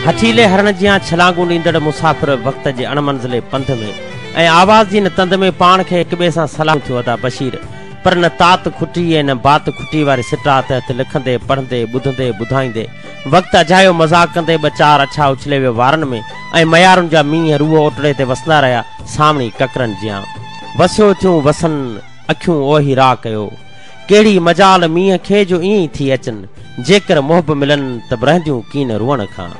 هٺيلي هرڻ جيان ڇلانگون ڏيندڙ مسافر وقت جي اڻ منزلي پنڌ ۾ ۽ آواز جي هن تند ۾ پاڻ کي هڪ ٻئي سان صلاحون ٿيون ادا بشير پر نه تات کٽي ۽ نه بات کٽي واري سٽا تحت لکندي پڙهندي ٻڌندي ٻڌائيندي وقت اجايو مذاق ڪندي ٻه چار اڇا اڇلي ويو وارن ۾ ۽ ميارن جا مينهن روح اوٽڙي تي وسندا رهيا سانوڻي ڪڪرن جيان وسيو ٿيون وسن اکيون اوهي راهه ڪيو ڪهڙي مجال مينهن کي جو ائين ئي ٿي اچن جيڪر محب ملن ته به رهنديون ڪين روئڻ کان.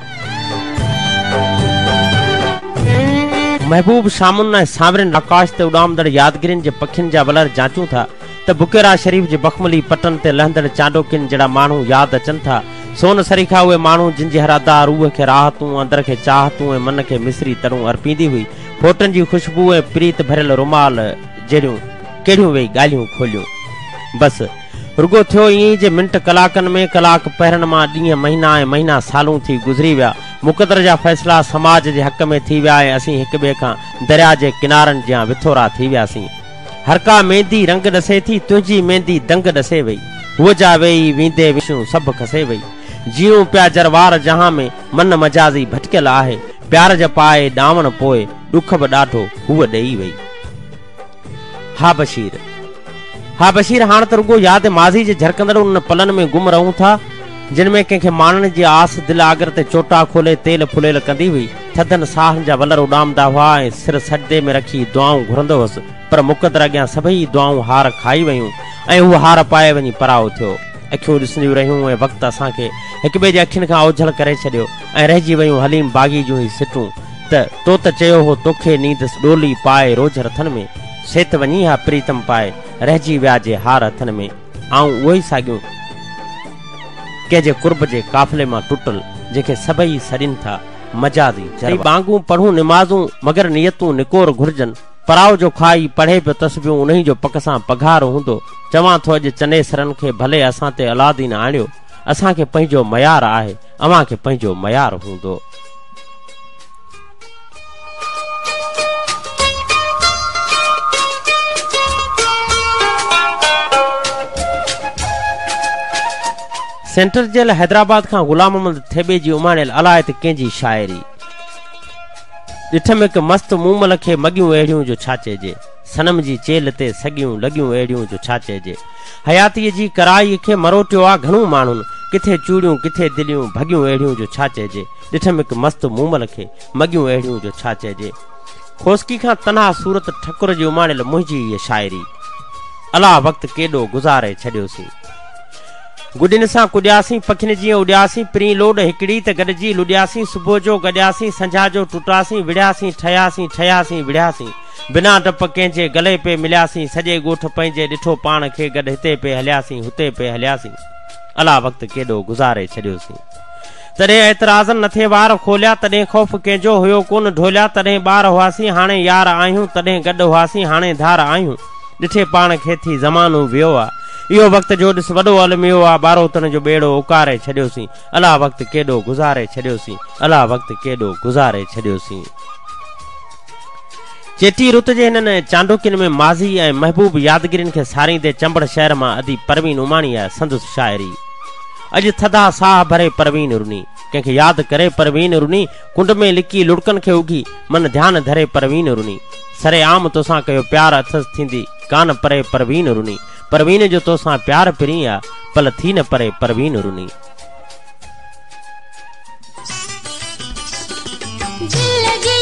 محبوب شامن ۽ سانورين آڪاش تي اڏامندڙ يادگيرين جي پکين جا ولر جانچون ٿا ته بڪيرا شريف جي بخملي پٽن تي لهندڙ چانڊوڪين جهڙا ماڻهو ياد اچن ٿا. سون سريکا اهي ماڻهو جن جي هر ادا روح کي راحتون، اندر کي چاهتون ۽ من کي مصري تڙون ارپيندي هئي. ڦوٽن جي خوشبوء ۽ پريت ڀريل رومال جهڙيون ڪهڙيون ويهي ڳالهيون کوليون. بس، رڳو ٿيو ائين ئي جي منٽ ڪلاڪن ۾، ڪلاڪ پهرن مان ڏينهن مهينا ۽ مهينا سالون ٿي گذري ويا. مقدر جا فيصلا سماج جي حق ۾ ٿي ويا ۽ اسين هڪ ٻئي کان درياء جي ڪنارن جيان وٿورا ٿي وياسين. هر ڪا ميندي رنگ ڏسي ٿي، تنهنجي ميندي دنگ ڏسي وئي. هوء جا ويئي، ويندي وشيون سڀ کسي وئي. جيئون پيا جروار جهان ۾، من مجازي ڀٽڪيل آهي. پيار جا پائي ڏانوڻ پوء، ڏک به ڏاڍو هوء ڏيئي وئي. ها بشير! ها بشير! هاڻ ته رڳو ياد ماضي جي جرڪندڙ انهن پلن ۾ گم رهون ٿا، جن ۾ ڪنهن کي ماڻڻ جي آس دل آگر تي چوٽا کولي تيل ڦليل ڪندي هئي. ٿڌن ساهن جا ولر اڏامندا هئا ۽ سر سجدي ۾ رکي دعائون گهرندو هوس، پر مقدر اڳيان سڀئي دعائون هار کائي ويون ۽ هو هار پائي وڃي پرائو ٿيو. اکيون ڏسنديون رهيون ۽ وقت اسان کي هڪٻئي جي اکين کان اوجهل ڪري ڇڏيو ۽ رهجي ويون حليم باغي جون هي سٽون ته، تو ته چيو هو توکي نيندس ڏولي پائي روجهه رٿن ۾، سي ته وڃي ها پريتم پائي، رهجي ويا جي هار هٿن ۾. آئون اهو ئي ساڳيون ڪنهن جي قرب جي قافلي مان ٽٽل، جنهن کي سڀئي سڏين ٿا مجازي جروار. بانگون پڙهون نمازون، مگر نيتون نڪور گهرجن. پرائو جو کائي پڙهي پيو تسبيحون انهي جو پڪ سان پگهار هوندو. چوان ٿو اڄ چنيسرن کي ڀلي اسان تي الادين آڻيو، اسان کي پنهنجو معيار آهي، اوهان کي پنهنجو معيار هوندو. سينٽر جيل حيدرآباد کان غلام محمد ٿيٻي جي اماڻيل الائي ته ڪنهن جي شاعري. ڏٺم هڪ مست مومل کي مڳيون اهڙيون جو ڇا چئجي. صنم جي چيلهه تي سڳيون لڳيون اهڙيون جو ڇا چئجي. حياتيء جي ڪرائيء کي مروٽيو آ گهڻو ماڻهن، ڪٿي چوڙيون ڪٿي دليون ڀڳيون اهڙيون جو ڇا چئجي. ڏٺم هڪ مست مومل کي، مڳيون اهڙيون جو ڇا چئجي. کوسڪي کان تنها صورت ٺڪر جي اماڻيل منهنجي هيء شاعري. الا وقت ڪيڏو گذاري ڇڏيوسين. گڏين سان ڪڏياسين، پکين جيئن اڏياسين، پرين لوڏ هڪڙي ته گڏجي لڏياسين، صبح جو گڏياسين، سنجها جو ٽٽاسين، وڙهياسين، ٺهياسين، ٺهياسين، وڙهياسين. بنا ڊپ ڪنهن جي گلي پئي ملياسين، سڄي ڳوٺ پنهنجي ڏٺو پاڻ کي گڏ هتي پئي هلياسين، هتي پئي هلياسين. الا وقت ڪيڏو گذاري ڇڏيوسين. تڏهن اعتراضن نه ٿي وار کوليا، تڏهن خوف ڪنهن جو هيو ڪونه ڍوليا، تڏهن ٻار هئاسين، هاڻي يار آهيون، تڏهن گڏ هئاسين، هاڻي ڌار آهيون. ڏٺي پاڻ کي ٿي زمانو ويو آ. اهو وقت جو ڏس وڏو الميو آ، ٻاروتڻ جو ٻيڙو اڪاري ڇڏيوسين. الا وقت ڪيڏو گذاري ڇڏيوسين، الا وقت ڪيڏو گذاري ڇڏيوسين. چيٽي رت جي هنن چانڊوڪين ۾ ماضي ۽ محبوب يادگيرين کي ساريندي چمبڙ شهر مان ادي پروين اماڻي آهي سندس شاعري. اڄ ٿڌا ساهه ڀري پروين رني، ڪنهن کي ياد ڪري پروين رني، ڪنڊ ۾ لڪي لڙڪن کي اگهي، من ڌيان ڌري پروين رني. سري عام توسان ڪيو پيار اٿس ٿيندي ڪانه پري پروين رني، پروين جو توسان پيار پرين آ، پل ٿي نه پري پروين رني. دل جي